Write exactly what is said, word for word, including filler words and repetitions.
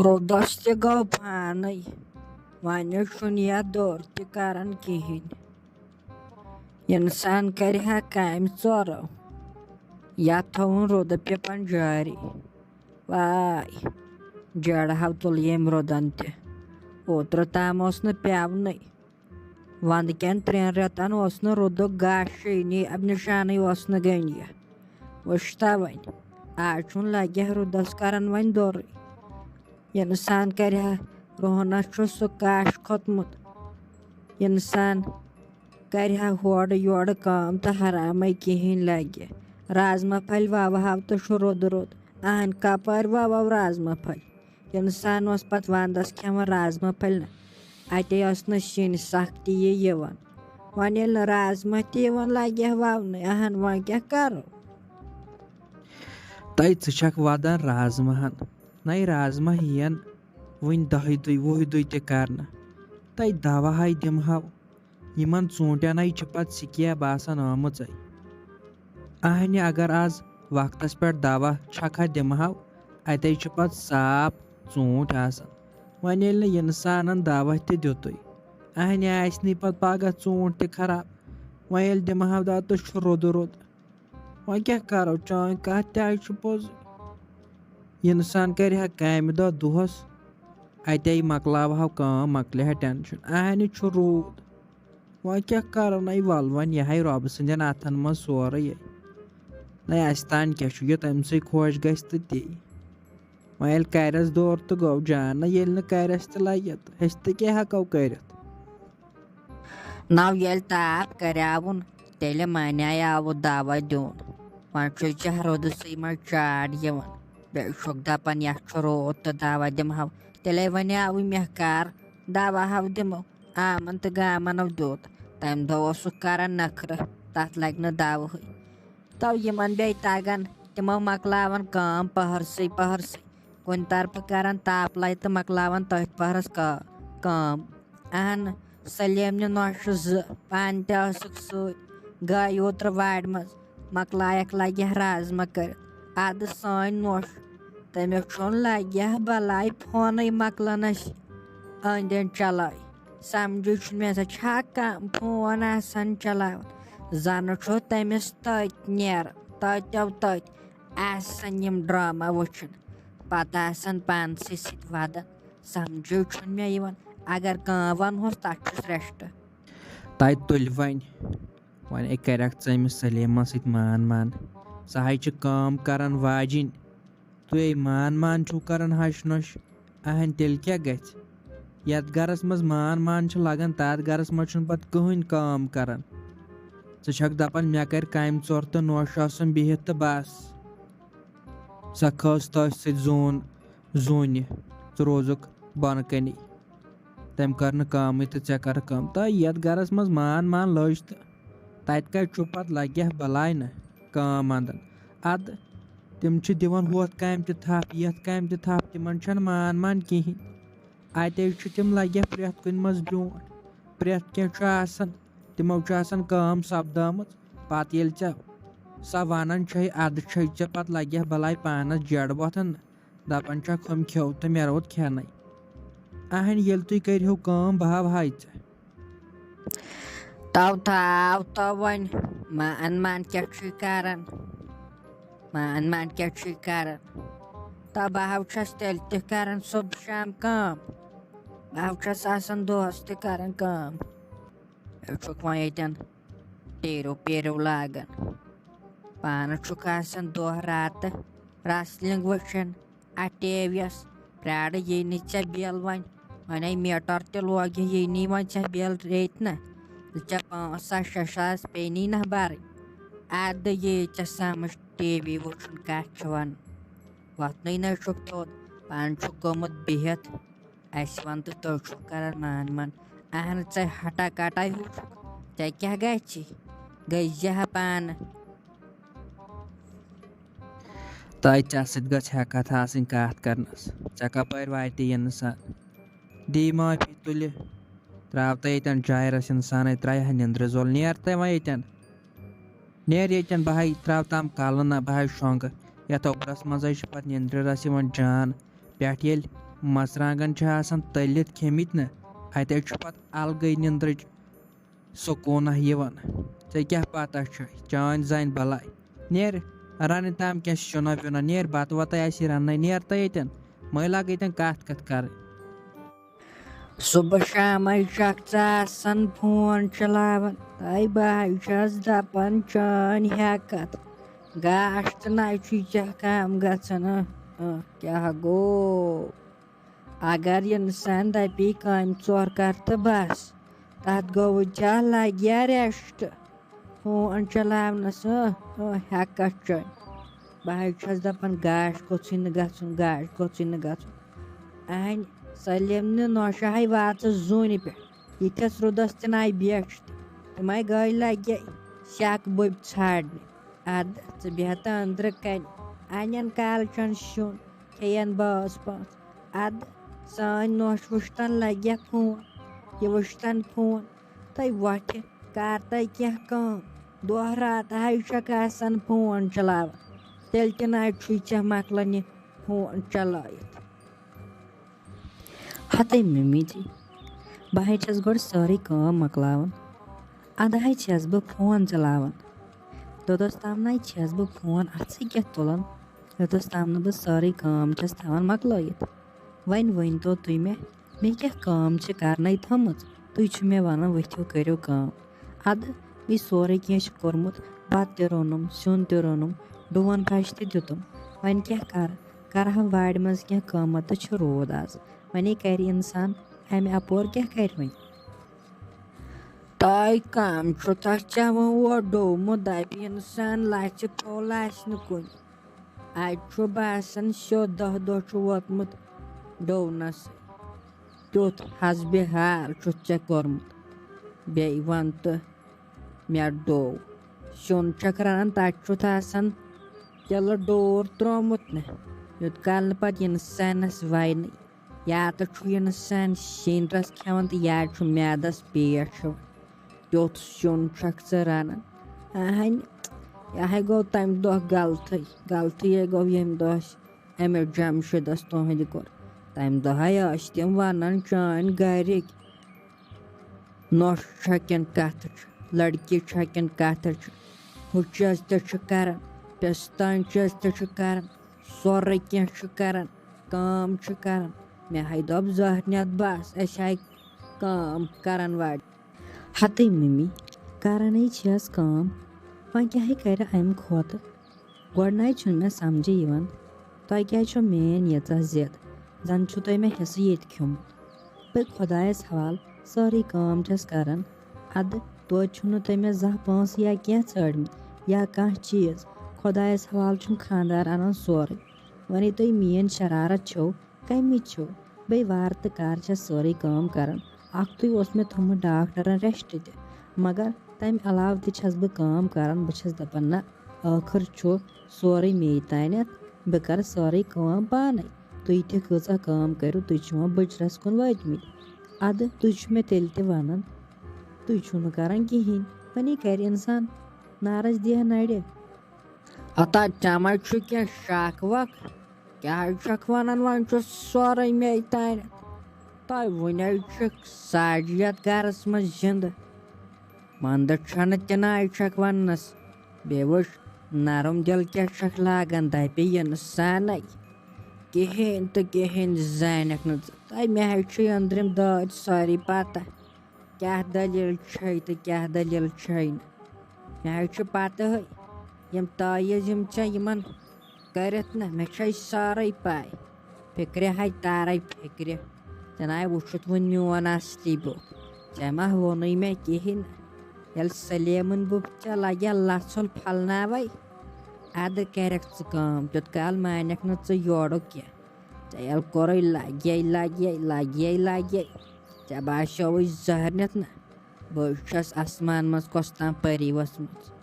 رُدس تہِ گوٚو پانے، وۄنۍ چھُنہٕ یتھ دورٕ تہِ کران کِہیٖنۍ۔ انسان کرِ ہا کامہِ ژورو، یا تھاوُن رُدٕ پِپن جٲری۔ واے، جیڑٕ ہاو تُل ییٚمۍ رُدن تہِ۔ اوترٕ تام اوس نہٕ پٮ۪ونٕے۔ ونٛدٕ کٮ۪ن ترٛٮ۪ن رٮ۪تن اوس نہٕ رُدُک گاشے نی، اب نشانٕے اوس نہٕ گٔنڈِتھ۔ وٕچھتا وۄنۍ، آز چھُنہٕ لگہِ ہا رُدس کران وۄنۍ دورٕے۔ انسان کرِ ہا، رُہنس چھُ سُہ کاش کھوٚتمُت۔ انسان کرِ ہا ہورٕ یورٕ کٲم تہٕ حرامے کِہیٖنۍ لگہِ۔ رازما پھلۍ ووہو تہٕ چھُ رُدٕ رُد۔ اہن کپٲرۍ ووو رازما پھلۍ؟ انسان اوس پتہٕ ونٛدس کھٮ۪وان رازما پھلۍ نہ۔ اتے ٲس نہٕ سِنۍ سختی یہِ یِوان۔ وۄنۍ ییٚلہِ نہٕ رازما تہِ یِوان لگہِ ہا وونہٕ، اہن وۄنۍ کیٛاہ کرو؟ تَے ژٕ چھَکھ وَدان رازماہَن۔ نَے رازما یِیَن وٕنۍ دَہہِ دُہۍ وُہہِ دُہۍ تہِ کَرنہٕ۔ تَے دَوا ہَے دِمہَو۔ یِمَن ژوٗنٛٹھٮ۪ن ہَے چھِ پَتہٕ سِکیب آسان آمٕژَے۔ اَہنہِ اگر آز وقتَس پٮ۪ٹھ دَوا چھَکھا دِمہَو، اَتے چھِ پَتہٕ صاف ژوٗنٛٹھۍ آسان۔ وۄنۍ ییٚلہِ نہٕ اِنسانَن دَوا تہِ دیُتُے، اَہنہِ آسہِ نہٕ پَتہٕ پَگاہ ژوٗنٛٹھۍ تہِ خراب۔ وۄنۍ ییٚلہِ دِمہَو دَوا تہٕ چھُ رُدٕ رُد۔ وۄنۍ کیٛاہ کَرو، چٲنۍ کَتھ تہِ حظ چھِ پوٚز۔ اِنسان کَرِ ہا کامہِ دۄہ دۄہَس، اَتے مۄکلاوہو کٲم، مۄکلہِ ہا ٹٮ۪نشَن۔ اَہنہِ چھُ روٗد۔ وۄنۍ کیٛاہ کَرو، نَے وَل وۄنۍ یہِ ہَے رۄبہٕ سٕنٛدٮ۪ن اَتھَن منٛز سورُے۔ نَے اَسہِ تام کیٛاہ چھُ، یہِ تٔمۍ سٕے خۄش گژھِ تہٕ تی۔ وۄنۍ ییٚلہِ کَرٮ۪س دورٕ تہٕ گوٚو جان، نہ ییٚلہِ نہٕ کَرٮ۪س تہِ لَگہِ تہٕ أسۍ تہِ کیٛاہ ہٮ۪کو کٔرِتھ؟ نو ییٚلہِ تاپھ کریاوُن، تیٚلہِ مانیاوُ دوا دیُن۔ وۄنۍ چھُ چہرودسٕے منٛز چاڑ یِوان۔ بیٚیہِ چھُکھ دپان، یتھ چھُ روٗد تہٕ دوا دِمہو۔ تیٚلے ونے آوُے مےٚ کر، دوا ہو دِمو۔ آمن تہٕ گامنو دیُت۔ تمہِ دۄہ اوسُکھ کران نخرٕ، تتھ لگہِ نہٕ دوہٕے۔ تو یِمن بیٚیہِ تگان، تِمو مۄکلاوان کٲم پہرسٕے پہرسٕے۔ کُنہِ طرفہٕ کران تاپہٕ لَتہِ تہٕ مۄکلاوان تٔتھۍ پہرس کا-، کٲم۔ اہن، سلیمنہِ نۄشہِ زٕ، پانہٕ تہِ ٲسٕکھ سۭتۍ۔ گٔے اوترٕ وارِ منٛز، مۄکلایکھ لگہِ ہا رازما کٔرِتھ۔ ادٕ سٲنۍ نۄش، تٔمِس چھُنہٕ لگہِ ہا بلاے فونٕے مۄکلنس أنٛدۍ أنٛدۍ چلاے۔ سمجھے چھُنہٕ مےٚ، سا چھا کانٛہہ فون آسان چلاوان؟ زنہٕ چھُ تٔمِس تٔتۍ نیران، تٔتۍ او تٔتۍ آسان یِم ڈرامہ وٕچھان۔ پتہٕ آسان پانسٕے سۭتۍ ودان۔ سمجھے چھُنہٕ مےٚ یِوان۔ اگر کانٛہہ ونہوس، تتھ چھُس ریشٹہٕ۔ تَتہِ تُلہِ وۄنۍ۔ وۄنۍ ہے کرکھ ژٕ أمِس سلیمس سۭتۍ مان مان۔ سۄ ہے چھِ کٲم کران واجِنۍ۔ تُہۍ ہے مان مان چھِو کران ہش نۄش۔ اہن تیٚلہِ کیٛاہ گژھِ؟ یتھ گرس منٛز مان مان چھِ لگان، تتھ گرس منٛز چھُنہٕ پتہٕ کٕہٕنۍ کٲم کران۔ ژٕ چھکھ دپان مےٚ کرِ کامہِ ژور تہٕ نوش آسُن بِہِتھ تہٕ بس۔ سۄ کھٔژ تٔتھۍ سۭتۍ زوٗن زوٗنہِ، ژٕ روزُکھ بۄنہٕ کَنی۔ تٔمۍ کٔر نہٕ کٲمٕے تہٕ ژےٚ کَرٕ کٲم۔ تہٕ یَتھ گَرَس منٛز مان مان لٔج تہٕ تَتہِ کَتہِ چھُ پَتہٕ لَگہِ ہا بَلاے نہ کٲم اَنٛدَن۔ اَدٕ تِم چھِ دِوان ہُتھ کامہِ تہِ تھَپھ، یَتھ کامہِ تہِ تھَپھ، تِمَن چھَنہٕ مان مان کِہیٖنۍ۔ اَتے چھِ تِم لَگہِ ہا پرٛٮ۪تھ کُنہِ منٛز برٛونٛٹھ۔ پرٛٮ۪تھ کینٛہہ چھُ آسان، تِمو چھُ آسان کٲم سَپدٲمٕژ۔ پَتہٕ ییٚلہِ ژےٚ سۄ وَنان چھے، اَدٕ چھے ژےٚ پَتہٕ لَگہِ ہا بَلاے پانَس جیڈ وۄتھان۔ دَپان چھَکھ، ہُم کھیوٚو تہٕ مےٚ روٗد کھٮ۪نَے۔ اَہَن، ییٚلہِ تُہۍ کٔرِہو کٲم، بہٕ ہاوہاے ژےٚ۔ تو تھاو تو وۄنۍ، مان مان کیٛاہ چھُے کَران؟ مان مان کیٛاہ چھُے کَران؟ تو بہٕ ہاو چھَس تیٚلہِ تہِ کَران صُبح شام کٲم۔ بہٕ ہاو چھَس آسان دۄہَس تہِ کَران کٲم۔ چھُکھ وۄنۍ ییٚتٮ۪ن ٹیٖرِو پیٖرِو لاگان۔ پانہٕ چھُکھ آسان دۄہ راتہٕ wrestling وٕچھان اَتھ ٹی وی یَس۔ پرٛارٕ یی نہٕ ژےٚ بِل وۄنۍ۔ وۄنۍ ہے میٖٹر تہِ لوگہِ، یی نہٕ وۄنۍ ژےٚ بِل ریٚتۍ نہ۔ ژےٚ پانٛژھ ساس شےٚ ساس پیٚیہِ نہٕ بَرٕنۍ۔ اَدٕ یی ژےٚ سَمٕجھ ٹی وی وٕچھُن کَتھ چھُ وَنان۔ وۄتھنُے نہ چھُکھ تھوٚد، پانہٕ چھُکھ گوٚمُت بِہِتھ۔ اَسہِ وَن تہٕ تُہۍ چھِو کَران مان مان۔ اَہَن ژےٚ ہَٹا کَٹاے ہیوٗ چھُکھ۔ ژےٚ کیٛاہ گژھِ؟ گٔے زِ ہا پانہٕ۔ تۄہہِ ژےٚ سۭتۍ گٔژھ ہٮ۪کَتھ آسٕنۍ کَتھ کَرنَس۔ ژےٚ کَپٲرۍ واتہِ یہِ اِنسان؟ دی معٲفی تُلہِ۔ ترٛاو تہٕ ییٚتٮ۪ن جایرَس اِنسانَے ترٛایہِ ہا نِندرِ زول۔ نیر تہٕ وۄنۍ ییٚتٮ۪ن۔ نیر ییٚتٮ۪ن، بہٕ ہاے ترٛاو تام کَلہٕ نہ، بہٕ ہاے شۄنٛگہٕ۔ یَتھ اوٚبرَس منٛز ہاے چھِ پَتہٕ نِندرِ رَس یِوان جان۔ پٮ۪ٹھ ییٚلہِ مرژٕوانٛگن چھِ آسان تٔلِتھ کھیٚمٕتۍ نہ، اَتہِ چھُ پَتہٕ الگٕے نِندرٕچ سکوٗنہ یِوان۔ ژےٚ کیٛاہ پتہ چھے چٲنۍ زنہِ بلاے؟ نیر، رنہٕ تام کینٛہہ سیُنہ ویُنہ، نیر، بتہٕ وتہٕ آسی رننے، نیر تہٕ ییٚتٮ۪ن، مہ لگ ییٚتٮ۪ن کتھ کتھ کرٕنۍ۔ صبح شامے چھکھ ژٕ آسان فون چلاوان۔ اے بہٕ ہاے چھس دپان چٲنۍ ہیکتھ، گاش تہٕ نَے چھُے ژےٚ کم گژھان۔ اہ، اہ، کیٛاہ گوٚو؟ اگر انسان دپی کامہِ ژور کر تہٕ بس، تتھ گوٚو ژےٚ لگیا ریسٹ۔ فون چلاونس، اہ، اہ، ہیکتھ چٲنۍ۔ بہٕ ہاے چھس دپان گاش گوٚژھُے نہٕ گژھُن، گاش گوٚژھُے نہٕ گژھُن۔ اہنہِ سلیم نہٕ نوشہے واژٕ زوٗنہِ پٮ۪ٹھ، یِتھس رُدس تہِ ناے بیٹھ۔ تِمے گٔے لگے سیکھ بٔبۍ ژھانڈنہِ۔ ادٕ ژٕ بیٚہہ تہٕ أنٛدرٕ کنہِ، انن کالچن سیُن، کھیٚین بٲژ پٲنٛژ۔ ادٕ سٲنۍ نوش وٕچھتن لگہِ فون، یہِ وٕچھتن فون۔ تہٕ وۄتھِ، کر تہٕ کینٛہہ کٲم۔ دۄہ راتہٕ ہاے چھکھ آسان فون چلاوان، تیٚلہِ تہِ نہ چھُے ژےٚ مۄکلان یہِ فون چلٲیِتھ۔ ہتے ممی جی، بہٕ ہاے چھَس گۄڈٕ سٲرٕے کٲم مۄکلاوان، اَدٕ ہاے چھَس بہٕ فون چلاوان۔ توٚتَس تام نَے چھَس بہٕ فون اَتھسٕے کٮ۪تھ تُلان، یوٚتَس تام نہٕ بہٕ سٲرٕے کٲم چھَس تھاوان مۄکلٲیِتھ۔ وۄنۍ ؤنۍ تو تُہۍ مےٚ، مےٚ کیٛاہ کٲم چھِ کرنَے تھٲمٕژ؟ تُہۍ چھِو مےٚ وَنان ؤتھِو کٔرِو کٲم۔ اَدٕ یہِ سورُے کینٛہہ چھُ کوٚرمُت، بَتہٕ تہِ روٚنُم، سیُن تہِ روٚنُم، ڈوٗن پھَش تہِ دیُتُم۔ وۄنۍ کیٛاہ کَرٕ؟ کَرٕ ہا وارِ منٛز کینٛہہ کٲمہ تہٕ چھُ روٗد آز۔ وۄنۍ کَرِ اِنسان اَمہِ اَپور کیٛاہ کَرِ وۄنۍ؟ تۄہہِ کَم چھُ تَتھ چٮ۪وان اورٕ ڈوٚومُت، دَپہِ اِنسان لَژھِ پھوٚل آسہِ نہٕ کُنہِ۔ اَتہِ چھُ باسان سیوٚد دَہ دۄہ چھُ ووتمُت ڈوٚونَسٕے۔ تیُتھ حسبِ حال چھُتھ ژےٚ کوٚرمُت۔ بیٚیہِ وَن تہٕ مےٚ ڈوٚو۔ سیُن چھَکھ رَنان، تَتہِ چھُتھ آسان تِلہٕ ڈور ترٛوومُت نہ، یوٚت کال نہٕ پَتہٕ اِنسانَس وَینٕے۔ یا تہٕ چھُ اِنسان سِنۍ رَس کھٮ۪وان تہٕ یا چھُ میٛادَس پیٹ ہیوان۔ تیُتھ سیُن چھَکھ ژٕ رَنان۔ اَہَنہِ، یہِ ہَے گوٚو تَمہِ دۄہ غلطٕے، غلطٕے ہے گوٚو ییٚمہِ دۄہ اَسہِ أمِس جمشیٖدَس تُہٕنٛدِ کوٚر۔ تَمہِ دۄہَے ٲسۍ تِم وَنان چٲنۍ گَرِکۍ، نۄش چھَکٮ۪ن کَتھٕ چھِ، لٔڑکی چھَکٮ۪ن کَتھٕ چھِ، ہُہ چیٖز تہِ چھِ کَران، پِستان چیٖز تہِ چھِ کَران، سورُے کینٛہہ چھِ کَران، کٲم چھِ کَران۔ مےٚ ہَے دوٚپ زہر نٮ۪تھ بَس، أسۍ ہَے کٲم کَرَن واجہِ۔ ہتے ممی، کرنے چھس کٲم، وۄنۍ کیٛاہ کرِ امہِ کھۄتہٕ؟ گۄڈٕنچ چھُنہٕ مےٚ سمجھے یِوان، تۄہہِ کیٛازِ چھو میٲنۍ ییٖژاہ ضد؟ زن چھُو تۄہہِ مےٚ حصہٕ ییٚتہِ کھیوٚمُت۔ بہٕ خۄدایس حوالہٕ سٲرٕے کٲم چھس کران، ادٕ توتہِ چھُو نہٕ تۄہہِ مےٚ زانٛہہ پونٛسہٕ یا کینٛہہ ژٲڑمٕتۍ یا کانٛہہ چیٖز۔ خۄدایس حوالہٕ چھُم خانٛدار انان سورُے۔ وۄنۍ تُہۍ میٲنۍ شرارت چھو، کمِچ چھو؟ بے وارٕ تہٕ کار چھس سٲرٕے کٲم کران۔ اکھتُے اوس مےٚ تھوٚمُت ڈاکٹرن ریسٹ تہِ، مگر تمہِ علاوٕ تہِ چھس بہٕ کٲم کران۔ بہٕ چھس دپان، نہ، ٲخٕر چھُ سورُے مے تانٮ۪تھ، بہٕ کرٕ سٲرٕے کٲم پانے۔ تُہۍ تہِ کۭژاہ کٲم کٔرِو، تُہۍ چھِو وۄنۍ بٕجرس کُن وٲتمٕتۍ۔ ادٕ تُہۍ چھِو مےٚ تیٚلہِ تہِ ونان، تُہۍ چھِو نہٕ کران کِہینۍ۔ وۄنۍ کرِ انسان نارس دیہ نرِ۔ ہتا چمے چھُ کینٛہہ شک وک۔ کیٛاہ حظ چھکھ ونان، وۄنۍ چھُ سورُے مے تانٮ۪تھ؟ تۄہہِ وُنے چھُکھ ساجہِ یتھ گرس منٛز زندٕ۔ وندٕ چھنہٕ تہِ ناے چھکھ وننس۔ بیٚیہِ وٕچھ، نرم دل کیٛاہ چھکھ لاگان، دپہِ یِنہٕ سانے۔ کِہینۍ تہٕ کِہینۍ زانکھ نہٕ ژٕ۔ تۄہہِ مےٚ حظ چھُ أنٛدرِم دٲدۍ سٲری پتہ۔ کیٛاہ دٔلیٖل چھے تہٕ کیٛاہ دٔلیٖل چھے نہٕ۔ مےٚ حظ چھُ پتہٕ ہٕے، یِم تٲویٖز یِم ژےٚ یِمن کٔرِتھ نہ، مےٚ چھے سٲرٕے پاے۔ فِکرِ ہاے تارے فِکرِ، ژےٚ ناے وُچھُتھ وُنہِ میون اصلی بہٕ۔ ژےٚ ما ووٚنُے مےٚ کِہینۍ نہٕ؟ ییٚلہِ سلیمن بہٕ ژےٚ لگیا لژھُل پھلناوے، ادٕ کرکھ ژٕ کٲم، تیوٗت کال مانکھ نہٕ ژٕ یورُک کینٛہہ۔ ژےٚ ییٚلہِ کوٚرُے لگے لگے لگے لگے، ژےٚ باسیووُے زہر نِتھ نہ؟ بہٕ چھَس آسمان منٛز کۄس تام پٔری ؤژھمٕژ۔